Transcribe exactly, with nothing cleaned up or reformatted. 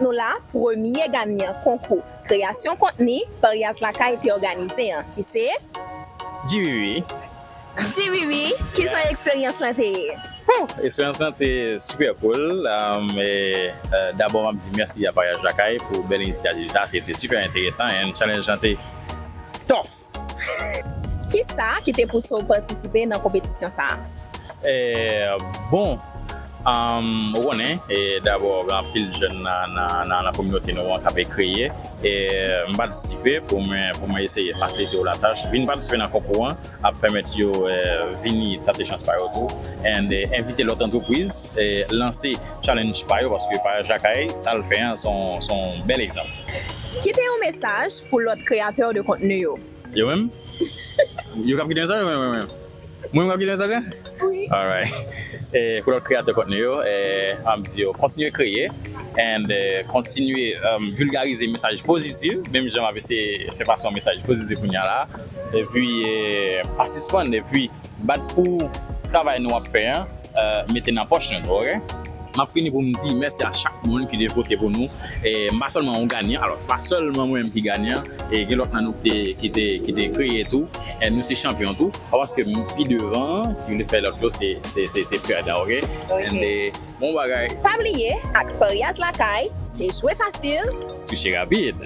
nou la premye ganyan konkou kreyasyon kontni Paryaz Lakay te òganize an, ki se Djiwiwi. Djiwiwi. Kijan eksperyans lan te ye? Eksperyans lan te super cool. Um, e, uh, Dabò, m ap di mèsi a Paryaz Lakay pou bèl inisyativ sa. Se te super enteresan and challenge lan te tough. Kisa ki te pouse w patisipe nan konpetisyon sa a? Eh, bon, um, ou konnen, eh, Dabò, gen anpil jèn nan, nan, nan, nan kominote nou an k ap kreye. E m patisipe pou mwen, pou mwen eseye fasilite yo latach. Vin patisipe nan konkou an ap pèmèt yo eh, vini tante chans pa yo tou. And eh, envite lòt antrepriz eh, lanse challenge pa yo, paske Paryaz Lakay, sa l fè an, se yon bèl egzanp. Kite yon mesaj pou lòt kreyatè de kontni yo. Yo menm? Yo k ap kite mesaj? Mwen menm. Mwen menm k ap kite mesaj la? Wi. Alright. E pou lòt kreyatè kontni yo, e, m ap di yo kontinye kreye and e, kontinye um, vilgarize mesaj pozitif, menm jan m ap eseye fè pase yon mesaj pozitif kounye a la. Epi e, pa sispann, epi bat pou travay nou ap fè an, e, mete nan pòch nou, ok? M ap fini pou m di mèsi a chak moun ki te vote pou nou. E m pa sèlman yon ganyan, alò, se pa sèlman mwen menm ki ganyan, e gen lòt nan nou ki te, ki te, ki te kreye tou. E nou se chanpyon tou. Paske pi devan, ki vle fè lòt yo, se, se, se, se pèdan, ok? And e, bon bagay. Pa bliye, ak Paryaz Lakay, se jwe fasil. Touche rapid.